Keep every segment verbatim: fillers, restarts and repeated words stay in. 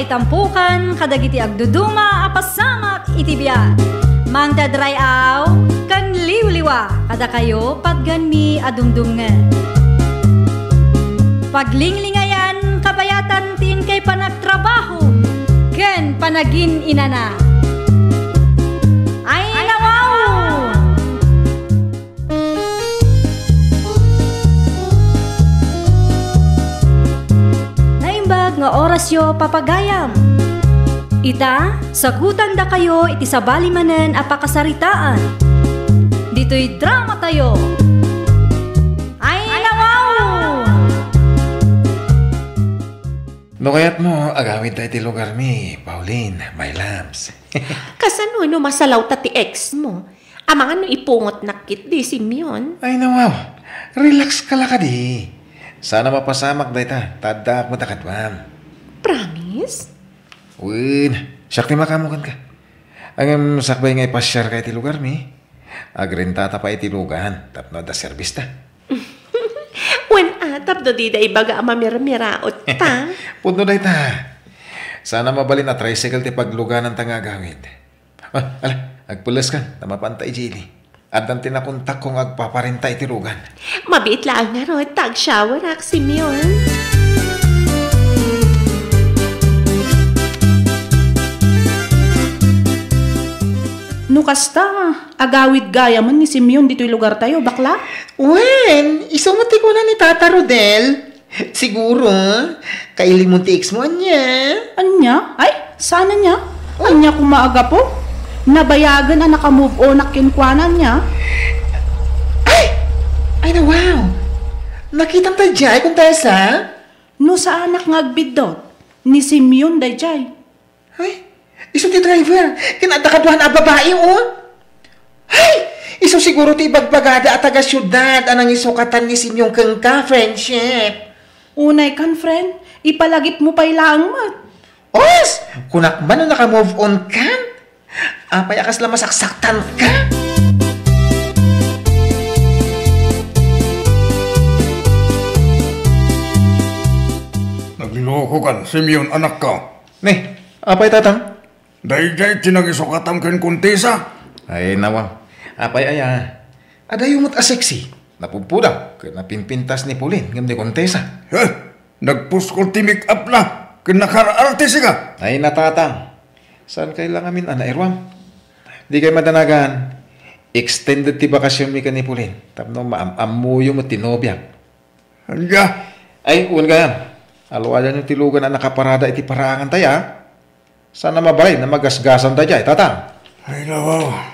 Tampukan kadagiti agduduma a pasamak iti biag. Mangted ray-aw ken liwliwa kadakayo patgenmi a dumdumngen. Paglinglingayan kabayatan ti inkay panagtrabaho ken panagin-inana. Ay, nawaw! Naimbag nga orasyo, papagayam. Ita, sagutandakayo iti sabali manen a pakasaritaan. Ditoy dramatayo. Ay, nawaw! No kayatmo, agawidta iti lugarmi, Pauline, my loves. Kasano no masalawta ti ex mo? Amangan no ipungotnak ketdi, Simeon. Ay, nawaw. Relax ka la kadi. Sana mapasamak dayta, ta addaak met a kaduam. Promise? Wen, siak ti makaammo kenka. Ngem sakbay nga ipasiarka iti lugarmi, agrentata pay iti lugan tapno adda serbista. Wen a, tapno dida ibaga a mamirmiraotta. Pudno dayta. Sana mabalin a tricycle ti paglugananta nga agawid. Ah, ala, agpelleskan, ta mapanta idiay ili. Addan ti nakontakko nga agpaparenta iti lugan. Mabiit laeng ngarud ta agshowerak, Simeon. No kasta, agawid gayamen ni Simeon ditoy lugartayo, bakla? Wen, isu met ti kuna ni Tata Rodel. Siguro, kailimon ti ex mo, ania? Ania? Ay, saan ania? Oh? Ania koma a gapu? Nabayagen a naka-move on ak kenkuana, ania? Ay! Ay, na, wow! Nakitam ta diay, Contessa? No saanak nga agbiddut, ni Simeon daydiay. Ay, isu ti driver. Ken adda kaduana a babai, oh. Ay, isu siguro ti ibagbagada a taga-siudad a nangisukatan ni Simeon kenka, friendship. Unay kan, friend. Ipalagipmo pay laeng met. Os! Kunak man no naka-move on kan? Apay a kasla masaksaktan ka? Nagloko kan, Simeon, anakko. Ne, apay, tatang? Daydiay ti nangisukatam ken Contessa. Ay, nawa. Apay aya? Adayo met a sexy. Napudpudang ken napimpintas ni Pauline ngem ni Contessa. He! Nagpuskol ti make-up na ken nakaar-artesi ka. Ay, natatang. Saan kay la ngamin a nairuam? Di kay madanagan. Extended ti bakasionmi ken ni Pauline tapno maam-ammoyo met ti nobiak. Ania? Ay, wen gayam. Aluadanyo ti lugan a nakaparada iti paraangan tayo, a? Sana mabalin a magasgasan daydiay, tatang. Ay, nawaw.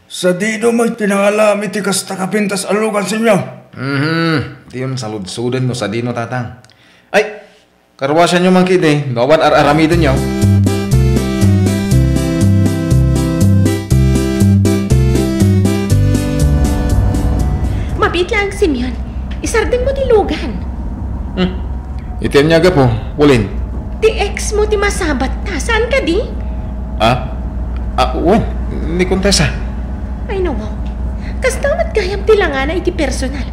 Sadino met ti nangalam iti kasta kapintas a lugan, Simeon? Mhm. Diyon saludsuden no sadino, tatang. Ay, karuasanyo man ketdi, no awan ar-aramidenyo. Mabiit laeng, Simeon. Isardengmo ti lugan. Hmm. Iti ania a gapu, Pauline? Ti ex mo ti masabat ta, saan kadi? Ah? Ah, wen, ni Contessa. Ay, nawaw. Kasta met gayam ti langana iti personal.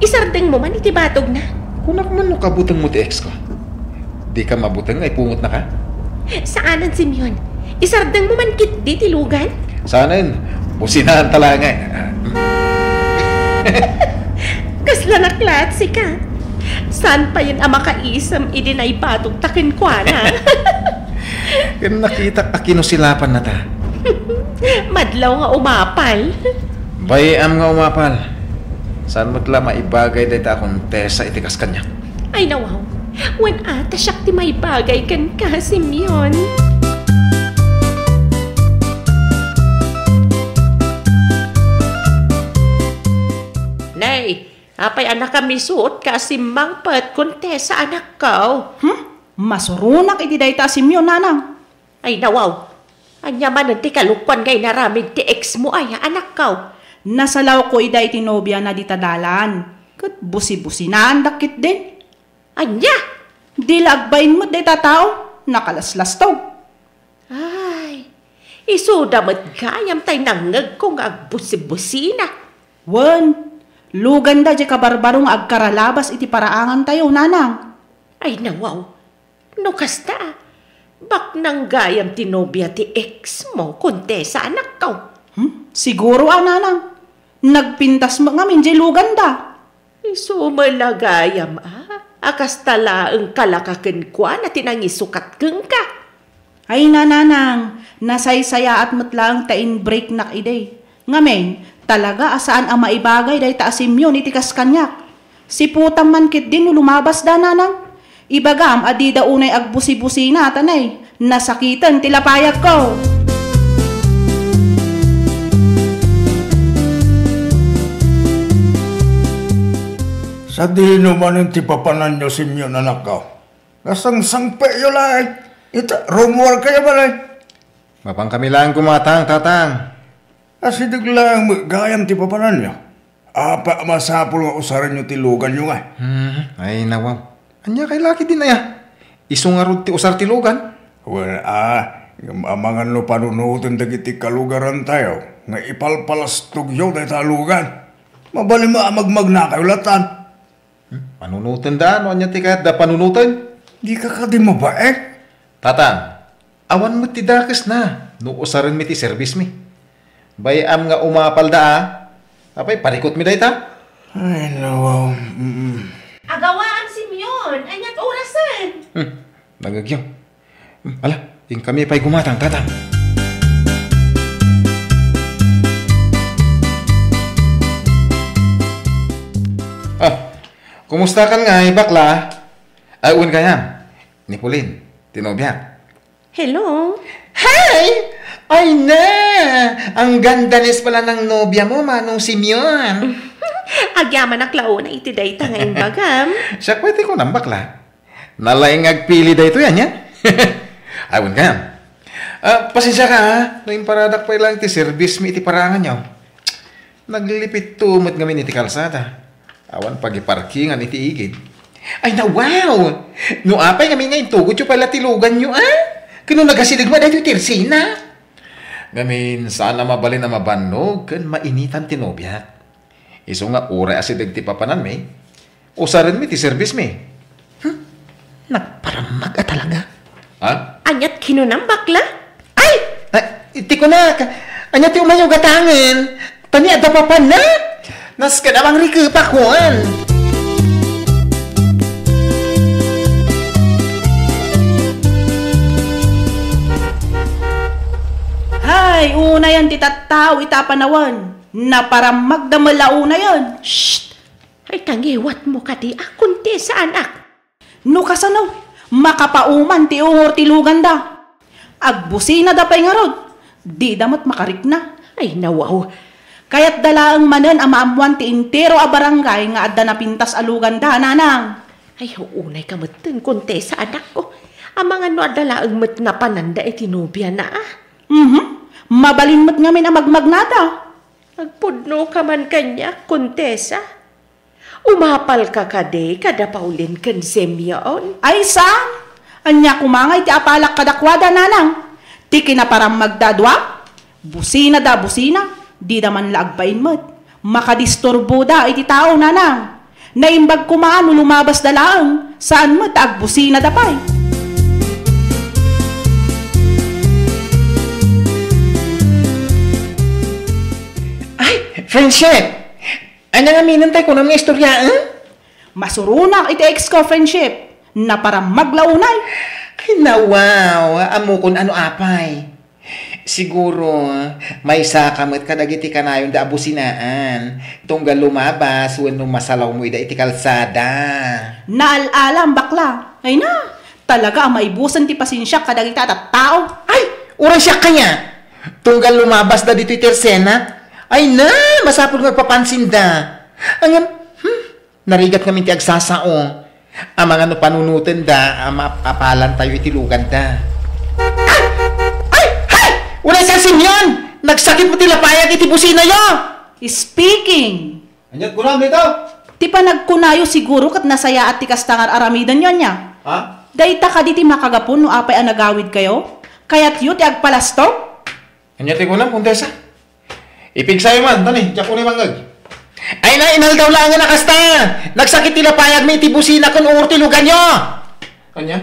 Isardengmo man iti batogna. Kunak man no kabutengmo ti ex ko. Dika mabuteng nga ipungotnaka? Saanen, Simeon. Isardengmo man ketdi ti lugan? Saanen. Businaanta laeng. Kasla naklat, sika. Saan payen a makaisem idi naibatogta kenkuana? Ken nakitak a kinusilapannata. Madlaw nga umapal. Bay-am nga umapal. Saan met la maibagay dayta a Contessa iti kas kaniak? Ay, nawaw. Wen a, ta siak ti maibagay kenka, Simeon. Nay, apay a nakamisuot ka a simmangpet, Contessa, anakko? Hmm? Masuronak iti dayta a Simeon, nanang. Ay, nawaw. Ania manen ti kalokuan nga inaramid ti ex mo aya, anakko? Nasalawko ida iti nobiana dita dalan. Ket busi-businaandak ketdin. Ania? Di la agbain met dayta a tao. Nakalaslastog. Ay, isuda met gayam tay nangngegko nga agbusi-busina. Wen, luganda diay kabarbaro nga agkaralabas iti paraangantayo, nanang. Ay, nawaw. No kasta, Baknang gayam ti nobia ti ex mo, Kontesa, anakko. Hmm? Siguro a, nanang. Nagpintas met ngamin diay luganda. Isu met la gayam a, a kasta laeng kalaka kenkuana ti nangisukat kenka. Ay, nanang, nasaysayaat met laeng ta in-breaknak idi. Ngamin, talaga a saan a maibagay dayta a Simeon iti kas kaniak. Siputam man ketdi no lumabasda, nanang. Ibagam a dida unay agbusibusina ta nay, nasakiten ti lapayagko. Sadino manen ti papananyo, Simeon, anakko? Nasangsangpetyo laeng. Ita, rummuarkayo balay. Mapankami laeng gumatang, tatang. Asideg laeng met gayam ti papananyo. Apay a masapul nga usarenyo ti luganyo ngay? Hmm, ay, nawaw. Ania kay laki din aya? Isu ngarud ti usar ti lugan? Wen, a, ngem amangan no panunoten dagiti kalugarantayo nga ipalpalastogyo dayta a lugan. Mabalin met a magmagnakayo latan. Hmm? Panunoten da, no ania ti kayat da panunoten? Dika kadi mabain? Tatang, awan met ti dakesna no usarenmi ti serbismi. Bay-am nga umapal da a. Apay, parikutmi dayta? Ay, nawaw. Mm-mm. Agawam, Simeon, aniat orasen? Hmm, nangegyo. Hmm, ala, inkami pay gumatang, tatang. Ah, kumusta kan ngay, bakla? Ay, wen gayam. Ni Pauline, ti nobiak. Hello? Hi! Ay na! Ang ganda nes pala ng nobya mo, Manong Simeon. Agyamanak la unay iti dayta nga imbagam. Siak pay ti kunam, bakla. Nalaing nga agpili daytoy, ania? Ay, wen gayam. Ah, pasensia ka, ha? No imparadak pay laeng ti serbismi iti paranganyo. Naglipitto met ngamin iti kalsada. Awan pagiparkingan iti igid. Ay, nawaw! No apay ngamin nga intugotyo pay la ti luganyo, a? Ken no nagasideg met daytoy ti ersena. Ngamin, saan a mabalin a mabannog ken mainitan ti nobiak. Isu nga uray asideg ti papananmi, usarenmi ti serbismi. Hmm? Nagparammag a talaga. Ha? Aniat kinunam, bakla? Ay! Ay, iti kunak, ania ti umayo gatangen? Tani adda papanna? Nasken a mangrikepakon. Hay, unayen ti tattao ita a panawen. Naparammagda met la unayen. Shh! Ay, tangiwatmo kadi a, Kontesa, anak. No kasano, makapauman ti ungor ti luganda. Agbusinada pay ngarud, dida met makarikna. Ay, nawaw. Kayatda laeng manen a maammoan ti entero a barangay nga adda napintas a luganda, nanang. Ay, uunayka metten, Kontesa, anakko. Amangan no adda laeng met napananda iti nobiana, a? Mhm. Mabalin met ngamin a magmagnada. Agpudnoka man kaniak, Kontesa. Umapalka kadi kada Pauline ken Simeon? Ay, saan? Ania koma nga iti apalak kadakuada, nanang? Ti kinaparammagda a dua? Businada a busina, dida man la agbain met. Makadisturboda iti tao, nanang. Naimbag koma no lumabasda laeng, saan met a agbusinada pay. Ay, friendship! Ania ngamin tay kunam nga istoryaen? Masuronak iti ex ko, friendship. Naparammag la unay. Ay, nawaw. Ammokon ano apay. Siguro, maysaka met kadagiti kanayonda a businaan. Tunggal lumabas wenno masalawmo ida iti kalsada. Naal-alam, bakla. Ay na, talaga a maibusen ti pasensiak kadagita a tattao. Ay, uray siak kaniak. Tunggal lumabasda ditoy ti ersena. Ay na, masapul nga agpapansinda. Ngem, hmm, narigat ngamin ti agsasao. Amangan no panunotenda a maapalantayo iti luganda. Ay! Ay! Ay! Uray sa Simeon! Nagsakit met ti lapayag iti businayo! Speaking! Aniat kunam dayta? Ti panagkunayo siguro ket nasayaat ti kasta nga ar-aramidenyo, ania? Ha? Dayta kadi ti makagapu no apay a nagawidkayo? Kayatyo ti agpalastog? Ania ti kunam, Kontesa? Ipigsayo man, tani, diak unay mangngeg. Ay na, inaldaw laengen a kasta! Nagsakit ti lapayagmi iti busina ken ungor ti luganyo! Ania?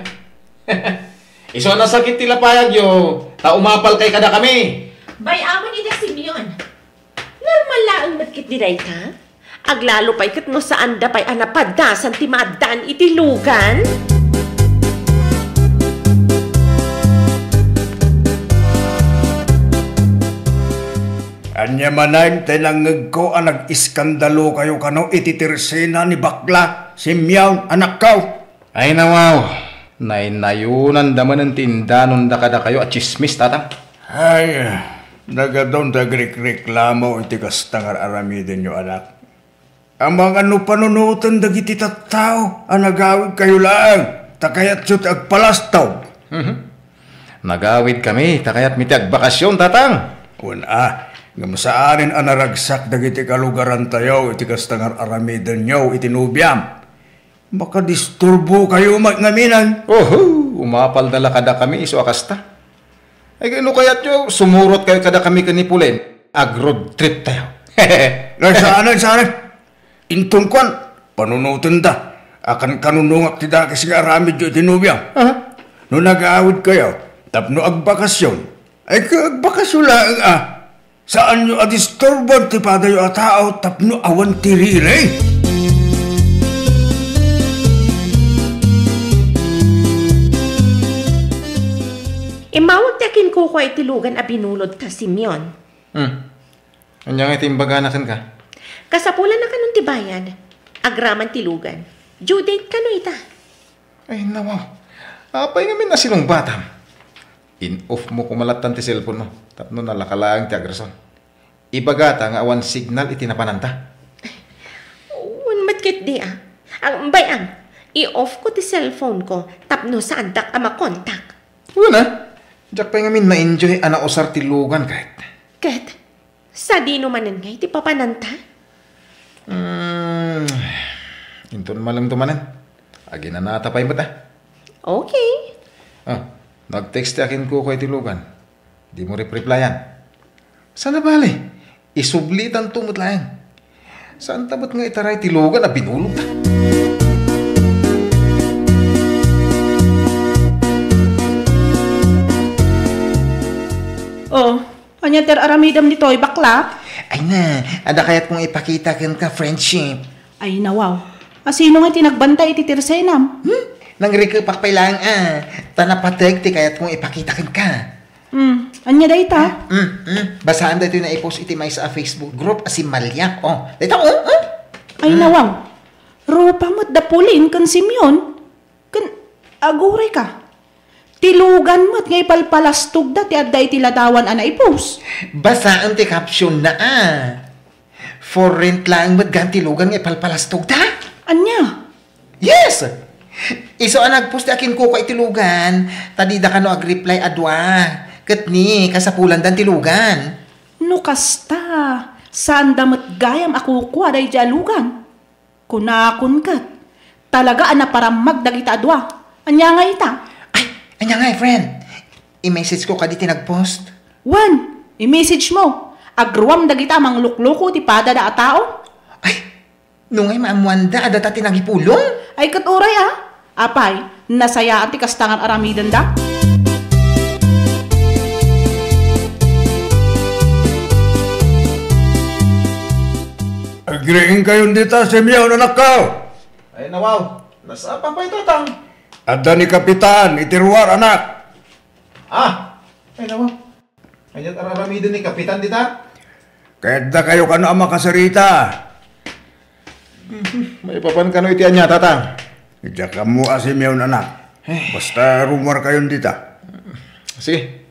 Isu a nasakit ti lapayagyo, ta umapalkay kadakami. Bay-awen ida, Simeon. Normal laeng met ketdi dayta. Aglalo pay ket no saanda pay a napaddasan ti maaddaan iti lugan. Ania manen ti nangngegko a nag-iskandalokayo kano iti tersena ni bakla, Simeon, anakko? Ay, nawaw, naynayonanda manen ti indanonda kadakayo a tsismis, tatang. Ay, nagadun ti agrikreklamo iti kasta nga ar-aramidenyo, anak. Amangan no panunoten dagiti tattao a nagawidkayo laeng, ta kayatyo ti agpalastog. Mhm. Nagawidkami, ta kayatmi ti agbakasyon, tatang. Wen a, ngem saanen a naragsak dagiti kalugarantayo iti kasta nga ar-aramidenyo iti nobiam. Makadisturbokayo met ngamin. Oho, umapalda la kadakami isu a kasta. Ay, no kayatyo, sumurotkayo kadakami ken ni Pauline. Ag-road trip tayo. Ay, saan, saan? Inton kuan, panunotenda a kankanunongak ti dakes nga aramidyo iti nobiam. Aha. No nagawidkayo tapno agbakasyon, ay, agbakasyon laeng a. Saanyo a disturban ti padayo a tao tapno awan ti riri. Immawag ti akinkukua iti lugan a binulodta, Simeon. Hmm. Ania nga iti imbagana kenka? Kasapulan a kanon ti bayad. Agraman ti lugan. Due date kano ita? Ay, nawaw. Apay ngamin a sinungbatam? In-off mo koma lattan ti cellphone mo tapno nalaka laeng ti agrason. Ibagata nga awan signal iti napananta. Wen met ketdi a. Ang bay-am, i-off ko ti cellphone ko tapno saandak a makontak. Wen a, diak pay ngamin na-enjoy a nausar ti lugan ket. Ket, sadino manen ngay ti papananta? Hmm, inton malem to manen. Aginanata pay met a. Okay. Ah, nag-text ti akinkukua iti lugan. Dimo rep-replyan. Sana bale, isublitanto met laeng. Saanta met nga itaray ti lugan a binulodta. Oh, ania ti ar-aramidem ditoy, bakla? Ay na, adda kayatko nga ipakita kenka, friendship. Ay, nawaw. A, sino nga ti nagbantay iti tersenam? Hmm? Nangrikepak pay laeng a, ta napateg ti kayatko nga ipakita kenka. Hmm, ania dayta? Hmm, hmm. Basaem daytoy naipost iti maysa a Facebook group a simmaliak. Oh, dayta, oh, oh. Ay, hmm, nawaw. Rupa met da Pauline ken Simeon. Ken, agurayka. Ti lugan met nga ipalpalastogda ti adda iti ladawan a naipost. Basaem ti caption na a. For rent laeng met gayam ti lugan nga ipalpalastogda? Ania? Yes! Isu a nagpost ti akinkukua iti lugan, ta dida kano agreply a dua. Ket ni, kasapulandan ti lugan. No kasta, saanda met gayam a kukua daydiay a lugan. Kunakon ket, talaga a naparammag dagita a dua. Ania ngay ita? Ay, ania ngay, friend? I-message ko kadi ti nagpost? Wen, i-message mo. Agruam dagita a manglukloko ti padada a tao. Ay, no ngay maammoanda a data ti nangipulong? Ay, ket uray a. Apay, nasayaan ti kasta nga ar-aramidenda? Agriingkayon dita, Simeon, anakko. Ay, nawaw. Nasapa pay, tatang. Adda ni Kapitan iti ruar, anak. Ah, ay, nawaw. Ania ti ar-aramiden ni Kapitan dita? Kayatdakayo kano a makasarita. Mhm. Maipapan kano iti ania, tatang? Diak ammo a Simeon, anak. Eh. Basta rumuarkayon dita. Sige.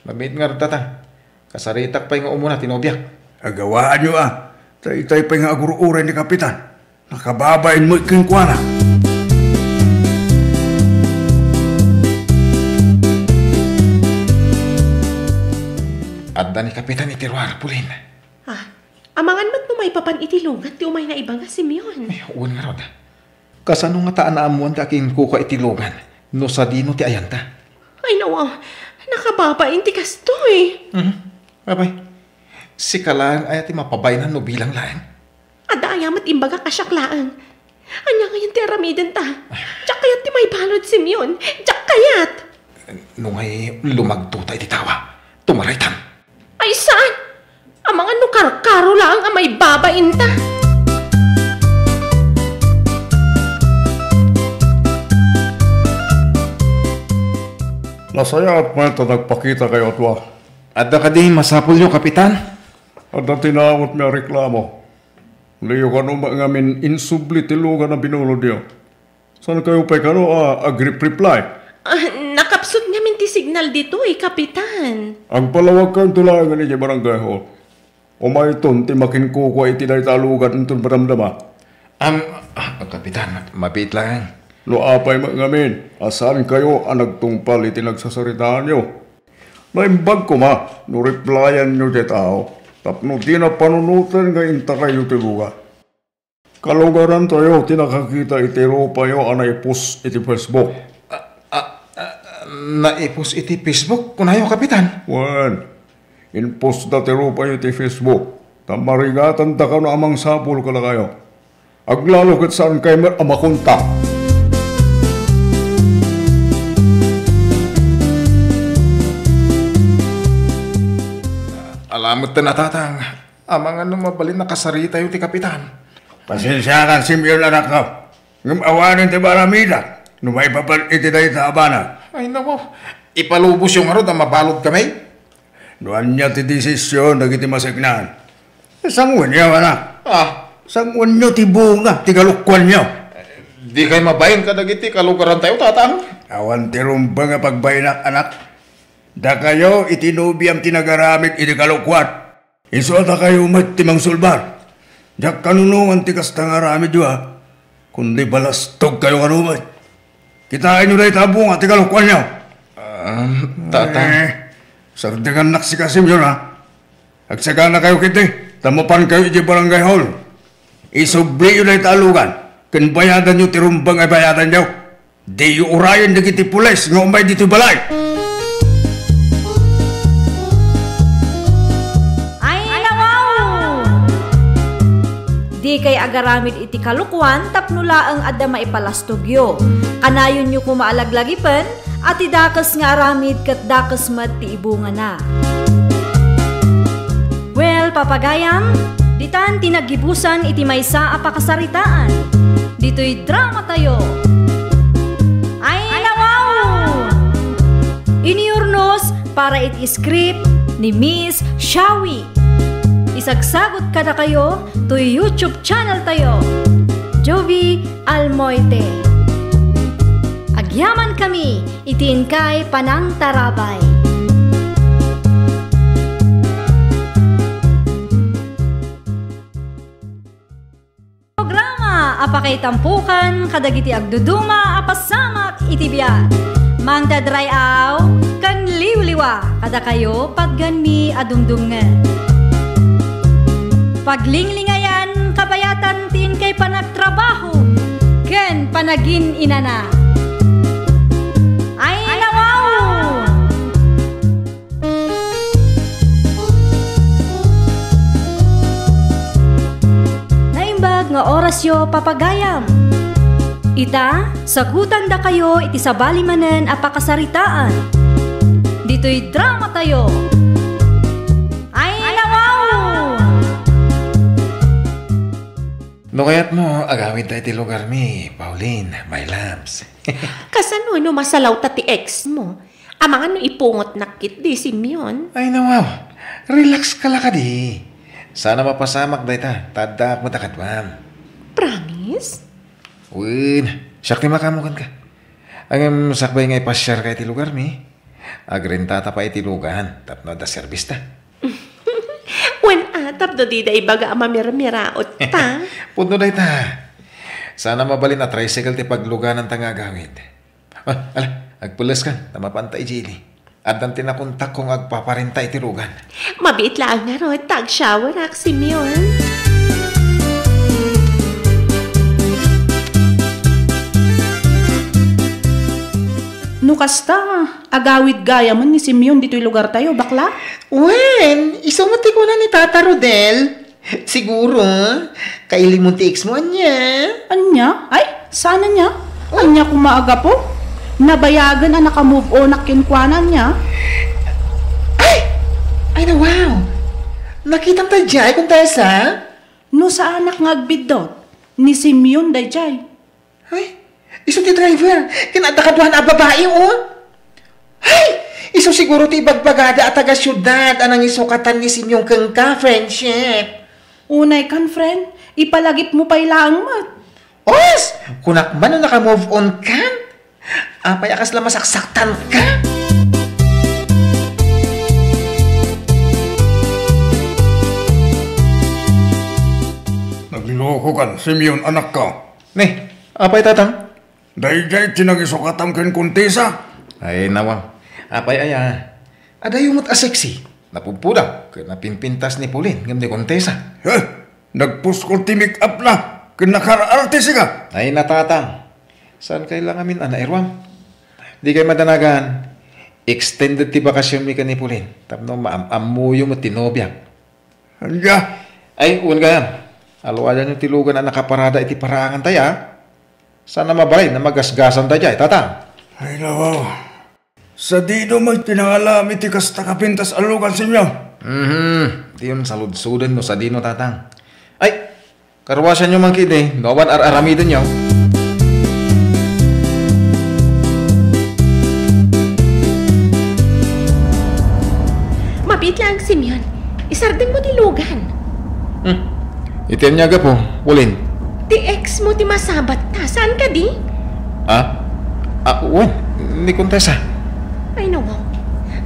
Mabiit ngarud, tatang. Kasaritak pay nga umuna ti nobiak. Agawaanyo a. Daytay pay nga agur-uray ni Kapitan. Nakababain met kenkuana. Adda ni Kapitan iti ruar, Pauline. Ah, amangan met no maipapan iti lugan ti umay naibaga, Simeon. Ay, wen ngarud. Kasano ngata a naammoan ti akinkukua iti lugan no sadino ti ayanta? Ay, nawa, nakababain ti kastoy. Mhm. Apay, sika laeng aya ti mapabainam no bilang laeng? Adda aya met imbagak a siak laeng. Ania ngayen ti aramidenta? Diak kayat ti maibalud, Simeon. Diak kayat! No ngay lumagtuta iti tawa, tumaraytan. Ay, saan? Amangan no karkaro laeng a maibabainta. Nasayaat met ta nagpakitakayo a dua. Adda kadi masapulyo, Kapitan? Adda tinautmi a reklamo. Diyo kano met ngamin insubli ti lugan a binulodyo. Saan kayo pay kano a agrep-reply? Ah, nakapsut ngamin ti signal ditoy, Kapitan. Agpalawagkayonto laengen idiay barangay hall. Umayton ti makinkukua iti dayta a lugan inton madamdama. Am, ah, Kapitan, mabiit laeng. No apay met ngamin a saan kayo a nagtungpal iti nagsasaritaanyo, naimbag koma no replyanyo ti tao tapno dina panunoten nga intakayyo ti lugan. Kalugarantayo ti nakakita iti rupayo a naipost iti Facebook. Ah, ah, ah, naipost iti Facebook, kunayo, Kapitan? Wen, inpostda ti rupayo iti Facebook, ta marigatanda kano a mangsapul kadakayo. Aglalo ket saan kayo met a makontak. Ala met ten a, Tatang. Amangan no mabalin a kasaritayo ti Kapitan. Pasensiakan, Simeon, anakko. Ngem awanen ti maaramidak no maipapan iti dayta a banag. Ay, nako. Ipalubosyo ngarud a mabaludkami? No ania ti desisyon dagiti maseknan, sanguenyo, anak. Ah. Sanguenyo ti bunga ti kalokuanyo. Dikay mabain kadagiti kalugarantayo, Tatang? Awan ti rumbeng a pagbainak, anak. Dakayo iti nobiam ti nagaramid iti kalokuan. Isu a dakayo met ti mangsulbar. Diak kanunongan ti kasta nga aramidyo, a. Kundi balastogkayo kano met. Kitaenyo dayta a bunga ti kalokuanyo. Ah, Tatang. Eh, sardengannak sika, Simeon, a. Agsaganakayo ketdi, ta mapankayo idiay barangay hall. Isubliyo dayta a lugan, ken bayadanyo ti rumbeng a bayadanyo. Diyo urayen dagiti pulis nga umay ditoy balay. Ay, nawaw! Dikay agaramid iti kalokuan tapno laeng adda maipalastogyo. Kanayonyo koma a laglagipen a ti dakes nga aramid ket dakes met ti ibungana. Well, papagayam, ditan ti naggibusan iti maysa a pakasaritaan. Ditoy dramatayo. Ay, nawaw! Iniurnos para iti script ni Miss Shawi. Isagsagut kadakayo toy YouTube channel tayo, Jovi Almoite. Agyamankami iti inkay panangtarabay. Programa a pakaitampokan kadagiti agduduma a pasamak iti biag. Mangted ray-aw ken liwliwa kadakayo patgenmi a dumdumngen. Paglinglingayan kabayatan ti inkay panagtrabaho ken panagin-inana. Ay, nawaw! Naimbag nga orasyo, papagayam. Ita, sagutandakayo iti sabali manen a pakasaritaan. Ditoy dramatayo. Ay, nawaw! No kayatmo, agawidta iti lugarmi, Pauline, my loves. Kasano no masalawta ti ex mo? Amangan no ipungotnak ketdi, Simeon. Ay, nawaw. Relax ka la kadi. Sana mapasamak dayta, ta addaak met a kaduam. Promise? Wen, siak ti makaammo kenka. Ngem sakbay nga ipasiarka iti lugarmi, agrentata pay iti lugan tapno adda serbista. Wen, a, tapno dida ibaga a mamirmiraotta. Pudno dayta. Sana mabalin a tricycle ti paglugananta nga agawid. Ah, ala, agpuleskan, ta mapanta idiay ili. Addan ti nakontakko nga agpaparinta iti lugan. Mabiit laeng ngarud ta agshowerak, Simeon. No kasta, agawid gayamen ni Simeon ditoy lugartayo, bakla? Wen, isu met ti kuna ni Tata Rodel. Siguro, kailimon ti ex mo, ania? Ania? Ay, saan ania? Oh. Ania koma a gapu? Nabayagen a naka-move on-ak kenkuana, ania? Ay! Ay na, wow! Nakitam daydiay, Contessa? No saanak nga agbiddut, ni Simeon daydiay. Ay, isu ti driver. Ken adda kaduana a babai, oh. Ay, isu siguro ti ibagbagada a taga-siudad a nangisukatan ni Simeon kenka, friendship. Unay kan, friend. Ipalagipmo pay laeng met. Os! Kunak man no naka-move on kan? Apay a kasla masaksaktan ka? Nagloko kan, Simeon, anakko. Ne, apay, tatang? Daydiay ti nangisukatam ken Contessa. Ay, nawa. Apay aya? Adayo met a sexy. Napudpudang ken napinpintas ni Pauline ngem ni Contessa. He! Nagpuskol ti make-up na ken nakar-artist ka. Ay, natatang. Saan kay la ngamin a nairuam? Di kay madanagan, extended ti bakasionmi ken ni Pauline tapno maam-ammoyo met ti nobiak. Ania? Ay, wen gayam. Aluadanyo ti lugan a nakaparada iti paraangan tayo, a? Saan a mabalin a magasgasan daydiay, tatang? Ay, nawaw. Sadino met ti nangalam iti kasta kapintas a lugan, Simeon? Mhm. Diyon saludsoden no sadino, tatang. Ay, karuasanyo man kidi, no awan ar-aramidenyo. Mabiit laeng, Simeon. Isardengmo ti lugan. Hmm. Iti ania gapu, Pauline? Ti ex mo ti masabat ta, saan kadi? Ah? Ah, wen, ni Contessa. Ay, nawaw.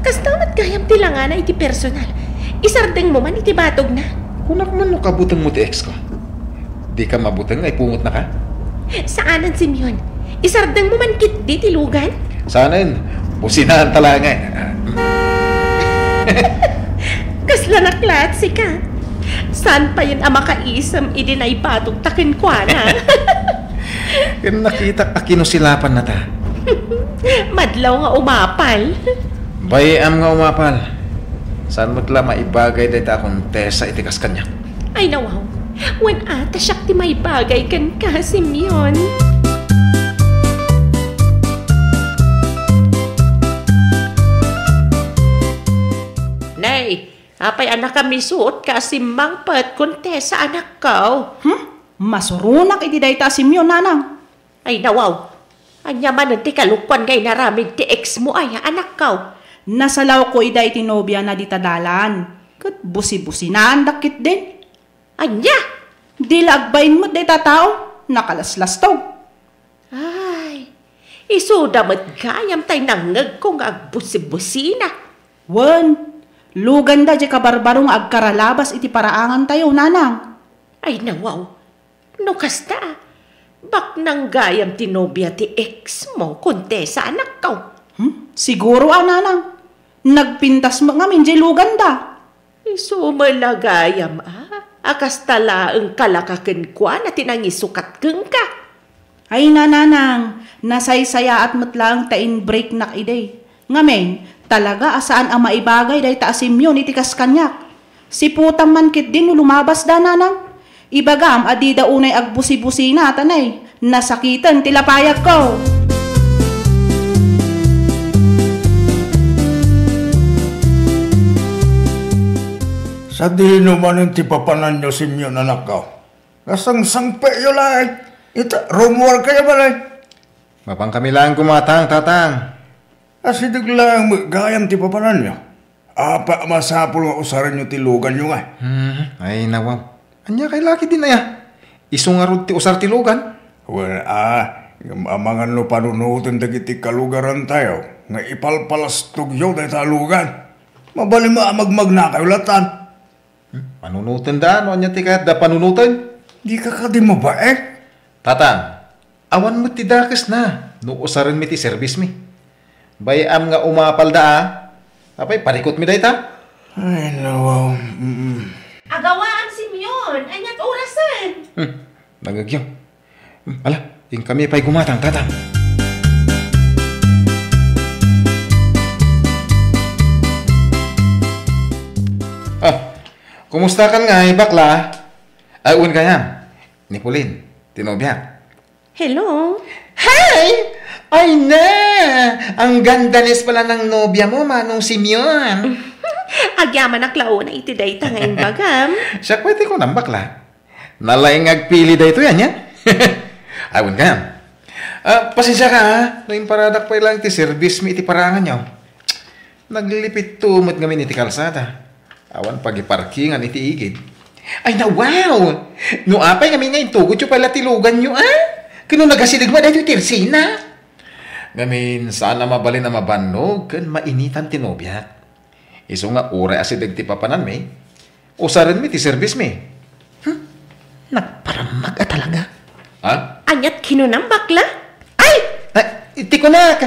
Kasta met gayam ti langana iti personal. Isardengmo man iti batogna. Kunak man no kabutengmo ti ex ko. Di ka mabuteng nga ipungotna ka? Saanen, Simeon. Isardengmo man ketdi ti lugan? Saanen, businaan ta laengen. Kasla naklaat sika. Saan payen a makaisem idi naibatog ta kenkuana? Ken nakitak a kinusilapan na ta. Madlaw nga umapal. Bay-am nga umapal. Saan met la maibagay dayta a Contessa iti kas kaniak? Ay, nawaw. Wen a ta siak ti maibagay kenka, Simeon. Nay, apay a nakamisuot ka a simmangpet, Contessa, anakko? Hmm? Masuronak iti dayta a Simeon, nanang. Ay, nawaw. Ania manen ti kalokuan nga inaramid ti ex mo aya, anakko? Nasalawko ida iti nobiana dita dalan. Ket busi-businaandak ketdin. Ania? Di la agbain met dayta a tao. Nakalaslastog. Ay, isuda met gayam tay nangngegko nga agbusi-busina. Wen, luganda diay kabarbaro nga agkaralabas iti paraangantayo, nanang. Ay, nawaw. No kasta, baknang gayam ti nobia ti ex mo, Contessa, anakko. Hmm? Siguro a, nanang. Nagpintas met ngamin diay luganda. Isu met la gayam a, a kasta laeng kalaka kenkuana ti nangisukat kenka. Ay, nanang, nasaysayaat met laeng ta in-breaknak idi. Ngamin, talaga a saan a maibagay dayta a Simeon iti kas kaniak. Siputam man ketdi no lumabasda, nanang. Ibagam a dida unay agbusi-busina, ta nay, nasakiten ti lapayagko. Sadino manen ti papananyo, Simeon, anakko? Nasangsangpetyo laeng. Ita, rummuarkayo balay. Mapankami laeng gumatang, tatang. Asideg laeng met gayam ti papananyo. Apay a masapul nga usarenyo ti luganyo ngay? Hmm, ay, nawaw. Ania kay la ketdin aya? Isu ngarud ti usar ti lugan? Wen a, ngem amangan no panunoten dagiti kalugarantayo nga ipalpalastogyo dayta a lugan. Mabalin met a magmagnakayo latan. Hmm? Panunotenda, no ania ti kayatda panunoten? Dika kadi mabain? Tatang, awan met ti dakesna no usarenmi ti serbismi. Bay-am nga umapalda a. Apay, parikutmi dayta? Ay, nawaw. Mm. Agawam, Simeon, aniat orasen? Hmm, nangngegyo. Hmm, ala, inkami pay gumatang, tatang. Ah, kumusta kan ngay, bakla? Ay, wen gayam. Ni Pauline, ti nobiak. Hello? Hi! Ay na! Ang ganda nes pala ng nobya mo, Manong Simeon. Agyamanak la unay iti dayta nga imbagam. Siak pay ti kunam, bakla. Nalaing nga agpili daytoy, ania? Awan ka. Ah, pasensia ka, ha? No imparadak pay lang ti serbismi iti paranganyo. Naglilipitto met ngamin iti kalsada. Awan pagiparkingan iti igid. Ay na, wow! No apay ngamin nga intugotyo pay la ti luganyo, a? Ken no nagasideg met daytoy ti ersena? Ngamin, saan a mabalin a mabannog ken mainitan ti nobiak. Isu nga uray asideg ti papananmi, usarenmi ti serbismi. Hmm? Nagparamag a talaga. Ha? Aniat kinunam, bakla? Ay! Ay, iti kunak,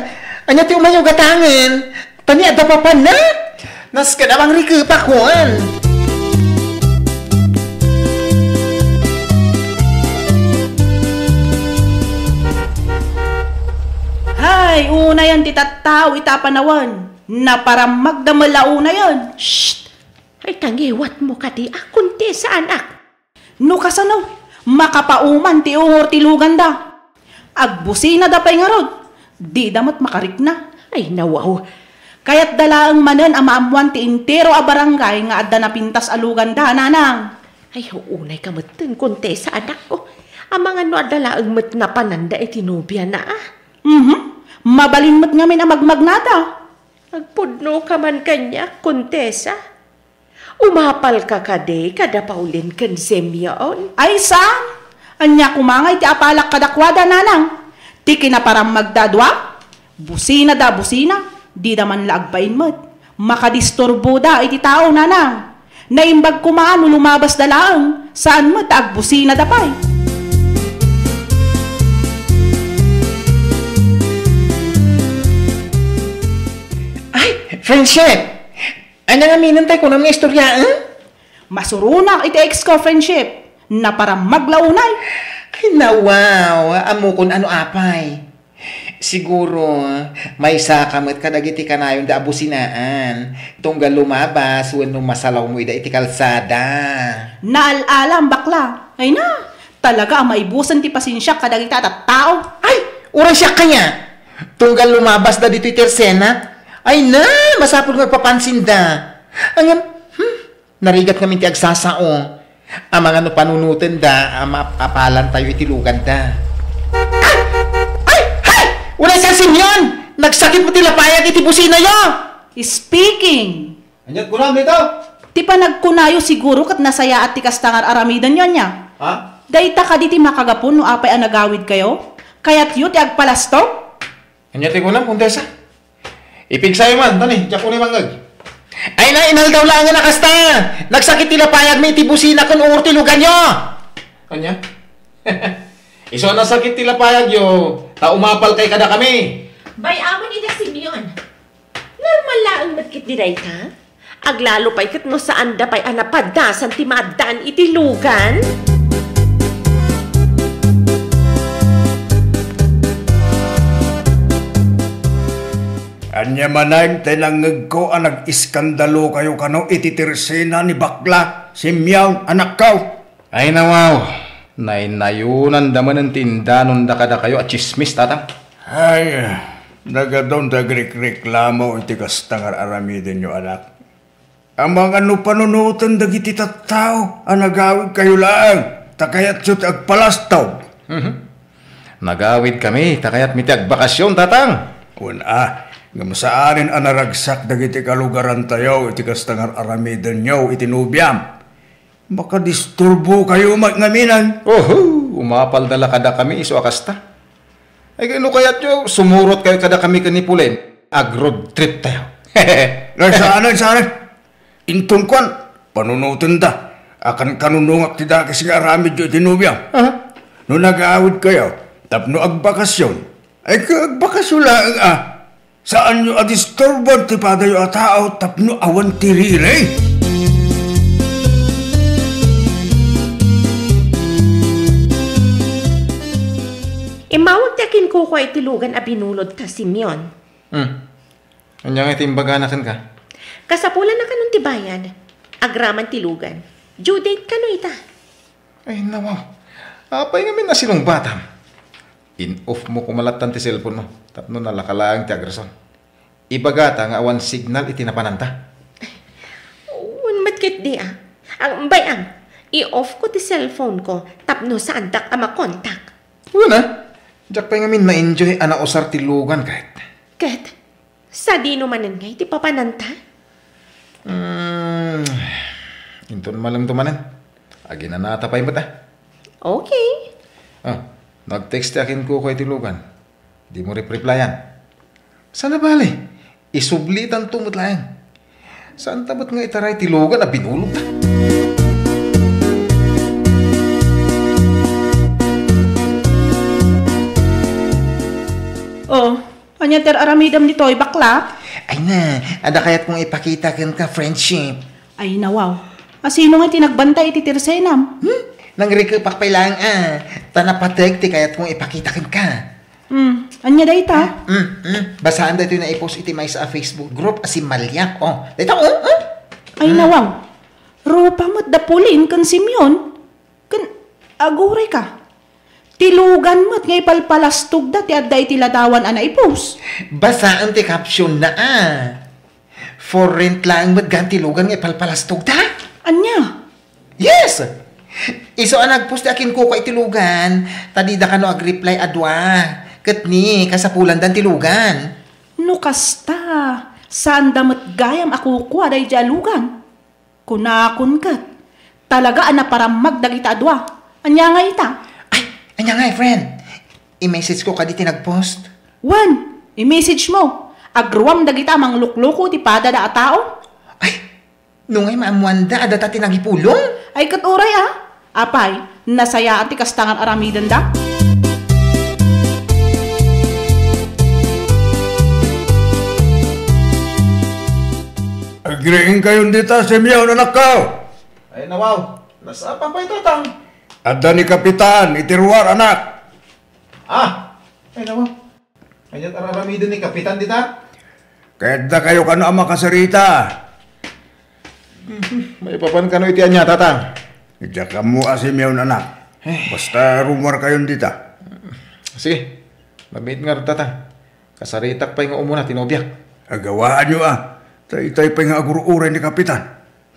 ania ti umayo gatangen? Tani adda papanna? Nasken a mangrikepak, kuan. Hay, unayan ti tattao ita a panawen. Naparammagda met la unayen. Shh! Ay, tangiwatmo kadi a, Kontesa, anak. No kasano, makapauman ti ungor ti luganda. Agbusinada pay ngarud, dida met makarikna. Ay, nawaw. Kayatda laeng manen a maammoan ti entero a barangay nga adda napintas a luganda, nanang. Ay, uunayka metten, Kontesa, anakko. Amangan no adda laeng met napananda iti nobiana, a. Mhm. Mabalin met ngamin a magmagnada. Agpudnoka man kaniak, Kontesa. Umapalka kadi kada Paulin ken Simeon? Ay, saan? Ania koma nga iti apalak kadakuada, nanang? Ti kinaparammagda a dua, businada a busina, dida man la agbain met. Makadisturboda iti tao, nanang. Naimbag koma no lumabasda laeng, saan met a agbusinada pay. Ay, friendship! Ania ngamin tay kunam nga istorya, eh? Masuronak iti ex ko, friendship. Naparammag la unay. Ay, nawaw. Ammokon ano apay. Siguro, maysaka met kadagiti kanayonda a businaan. Tunggal lumabas wenno masalawmo ida iti kalsada. Naal-alam, bakla. Ay na, talaga a maibusen ti pasensiak kadagita a tattao. Ay, uray siak kaniak. Tunggal lumabasda ditoy ti ersena. Ay na, masapul nga agpapansinda. Ngem, hmm, narigat ngamin ti agsasao. Amangan no panunotenda a maapalantayo iti luganda. Ay! Ay! Ay! Uray, San Simeon! Nagsakit met ti lapayag iti businayo! Speaking! Aniat kunam dito? Ti panagkunayo siguro ket nasayaat ti kasta nga ar-aramidenyo, ania? Ha? Dayta kadi ti makagapu no apay a nagawidkayo? Kayatyo ti agpalastog? Ania ti kunam, Kontesa? Ipigsayo man, tani, diak unay mangngeg. Ay na, inaldaw laengen a kasta! Nagsakit ti lapayagmi iti busina ken ungor ti luganyo! Ania? Isu a nasakit ti lapayagyo, ta umapalkay kadakami. Bay-amen ida, Simeon. Normal laeng met ketdi dayta. Aglalo pay ket no saanda pay a napaddasan ti maaddaan iti lugan. Ania manen ti nangngegko a nag-iskandalokayo kano iti ti ersena ni bakla, Simeon, anakko? Ay, nawaw, naynayonanda manen ti indanonda kadakayo a tsismis, tatang. Ay, nagadun ti agrikreklamo iti kasta nga ar-aramidenyo, anak. Amangan no panunoten dagiti tattao a nagawidkayo laeng, ta kayatyo ti agpalastog. Mhm. Nagawidkami, ta kayatmi ti agbakasyon, tatang. Wen a, ngem saanen a naragsak dagiti kalugarantayo iti kasta nga ar-aramidenyo iti nobiam. Makadisturbokayo met ngamin. Oho, umapalda la kadakami isu a kasta. Ay, no kayatyo, sumurotkayo kadakami ken ni Pulen. Ag-road trip tayo. Ay, saanen, saanen. Inton kuan, panunotenda a kankanunongak ti dakes nga aramidyo iti nobiam. Aha. No nagawidkayo tapno agbakasyon, ay, agbakasyon laeng a. Saanyo a disturban ti padayo a tao tapno awan ti riri. Immawag ti akinkukua iti lugan a binulodta, Simeon. Hmm. Ania nga iti imbagana kenka? Kasapulan a kanon ti bayad. Agraman ti lugan. Due date kano ita? Ay, nawa. Apay ngamin a sinungbatam? In-off mo koma lattan ti cellphone mo tapno nalaka laeng ti agrason. Ibagata nga awan signal iti napananta. Wen met ketdi a. Ang bay-am, i-off ko ti cellphone ko tapno saandak a makontak. Wen a, diak pay ngamin na-enjoy a nausar ti lugan ket. Ket, sadino manen ngay ti papananta? Hmm, inton malem to manen. Aginanata pay met a. Okay. Ah, nag-text ti akinkuko iti lugan. Dimo rep-replyan. Sana bale, isublitan to met laeng. Saanta met nga itaray ti lugan a binulogta. Oh, ania ti ar-aramidem ditoy, bakla? Ay na, adda kayat kong ipakita kenka, friendship. Ay, nawaw. Asino nga ti nagbantay iti tersenam? Hmm? Nangrikepak pay laeng a, ta napateg ti kayat kong ipakita kenka. Hmm, ania dayta? Hmm, hmm. Basaen daytoy naipost iti maysa a Facebook group a simmaliak. Oh, dayta, oh, oh. Ay, hmm, nawaw. Rupa met da Pauline ken Simeon. Ken, aguray ka. Ti lugan met nga ipalpalastogda ti adda iti ladawan a naipost. Basaen ti caption na a. For rent laeng met gayam ti lugan nga ipalpalastogda? Ania? Yes! Isu a nagpost ti akinkuko iti lugan, ta dida kano agreply a dua. Ket ni, kasapulandan ti lugan. No kasta, saanda met gayam a kukua daydiay a lugan. Kunakon ket, talaga a naparammag dagita a dua. Ania ngay ita? Ay, ania ngay, friend? I-message ko kadi ti nagpost? Wen, i-message mo. Agruam dagita a manglukloko iti padada a tao. Ay, no ngay maammoanda, adda ta ti nangipulong? Ay, ket uray a. Apay, nasayaan ti kasta nga aramidenda? Agriingkayon dita, Simeon, anakko! Ay, nawaw. Nasapa pay, Tatang? Adda ni Kapitan iti ruar, anak. Ah! Ay, nawaw. Ania ti ar-aramiden ni Kapitan dita? Kayatda kayo kano a makasarita. Mhm. Maipapan kano iti ania, Tatang? Diak ammo a Simeon, anak. Eh. Basta rummuarkayon dita. Sige. Mabiit ngarud, Tatang. Kasaritak pay nga umuna ti nobiak. Agawaanyo a. Ta itay pay nga agur-uray ni Kapitan.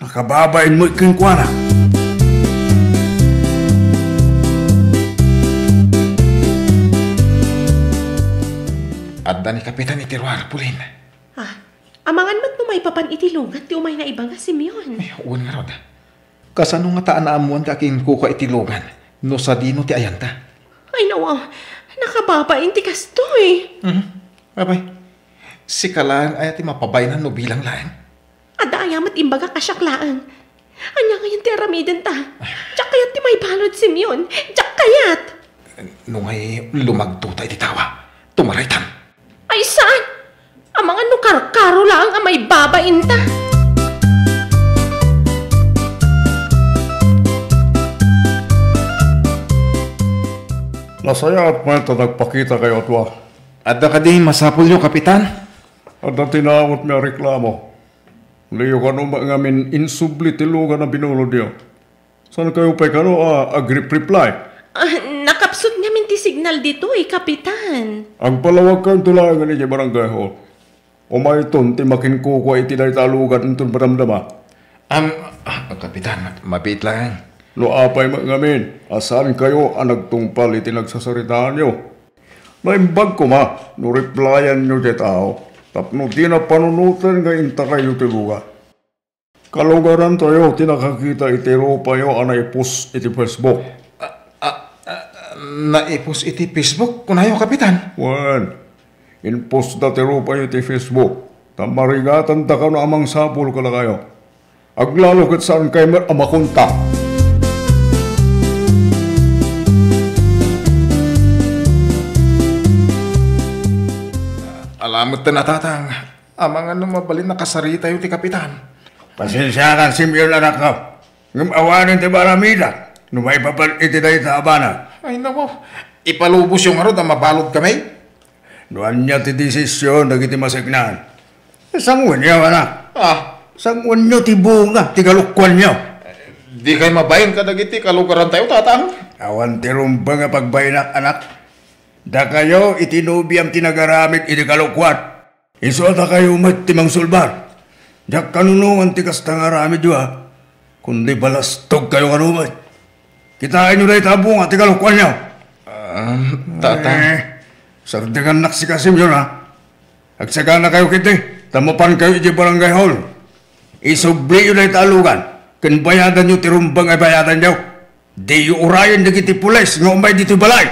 Nakababain met kenkuana. Adda ni Kapitan iti ruar, Pauline. Ah, amangan met no maipapan iti lugan ti umayna ibaga, Simeon. Ay, wen ngarud. Kasano ngata a naammoan ti akinkuko iti lugan no sadino ti ayanta? Ay, nawaw. Nakababain ti kastoy. Mhm. Apay, sika laeng aya ti mapabainanmo bilang laeng? Adda aya met imbagak a siak laeng? Ania ngayen ti aramidenta? Diak kayat ti maibalud, Simeon. Diak kayat! No ngay lumagtota iti tawa, tumaraytan. Ay, saan? Amangan no karkaro laeng a maibabainta. Nasayaat met ta nagpakitakayo a dua. Adda kadi masapulyo, Kapitan? Adda ti naamutmi a reklamo. Diyo kano met ngamin insubli ti lugan a binulodyo. Saankayo pay kano a agrep-reply? Ah, nakapsut ngamin ti signal ditoy, Kapitan. Agpalawagkayonto laengen idiay barangay hall. Umayton ti makinkukua iti dayta a lugan inton madamdama. Am, ah, Kapitan, mabiit laeng. No apay met ngamin a saankayo a nagtungpal iti nagsasaritaanyo, naimbag koma no replyanyo ti tao tapno dina panunoten nga intakayyo ti lugan. Kalugarantayo ti nakakita iti rupayo a naipos iti Facebook. Ah, ah, ah, naipos iti Facebook, kunayo, Kapitan? Wen, inpostda ti rupayo iti Facebook, ta marigatanda kano a mangsapul kadakayo. Aglalo ket saankayo met a makontak. Ala metten a, Tatang. Amangan no mabalin a kasaritayo ti Kapitan. Pasensiakan, Simeon, anakko. Ngem awanen ti maaramidak no maipapan iti dayta a banag. Ay, nako. Ipalubosyo ngarud a mabaludkami? No ania ti desisyon dagiti maseknan, sanguenyo, anak. Ah. Sanguenyo ti bunga ti kalokuanyo. Dikay mabain kadagiti kalugarantayo, Tatang? Awan ti rumbeng a pagbainak, anak. Dakayo iti nobiam ti nagaramid iti kalokoan. Isu a dakayo met ti mangsulbar. Diak kanunongan ti kasta nga aramidyo, a. Kundi balastogkayo kano met. Kitaenyo dayta a bunga ti kalokoanyo. Ah, tata. Eh, sardengannak sika, Simeon, a. Agsaganakayo ketdi, ta mapankayo idiay barangay hall. Isubliyo dayta a lugan, ken bayadanyo ti rumbeng a bayadanyo. Diyo urayen dagiti pulis nga umay ditoy balay.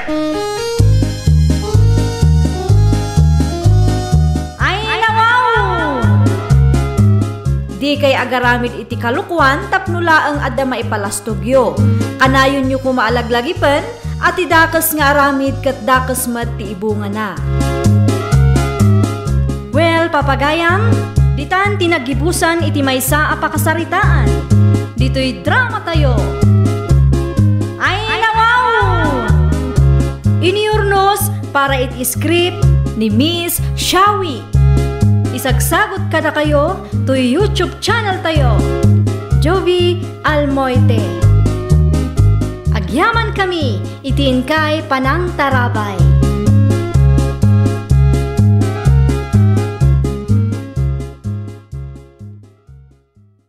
Ay, nawaw! Dikay agaramid iti kalokoan tapno laeng adda maipalastogyo. Kanayonyo koma a laglagipen a ti dakes nga aramid ket dakes met ti ibungana. Well, papagayam, ditan ti naggibusan iti maysa a pakasaritaan. Ditoy dramatayo. Ay, nawaw! Iniurnos para iti script ni Miss Shawi. Isagsagut kadakayo toy YouTube channel tayo, Jovi Almoite. Agyaman kami iti inkay panangtarabay.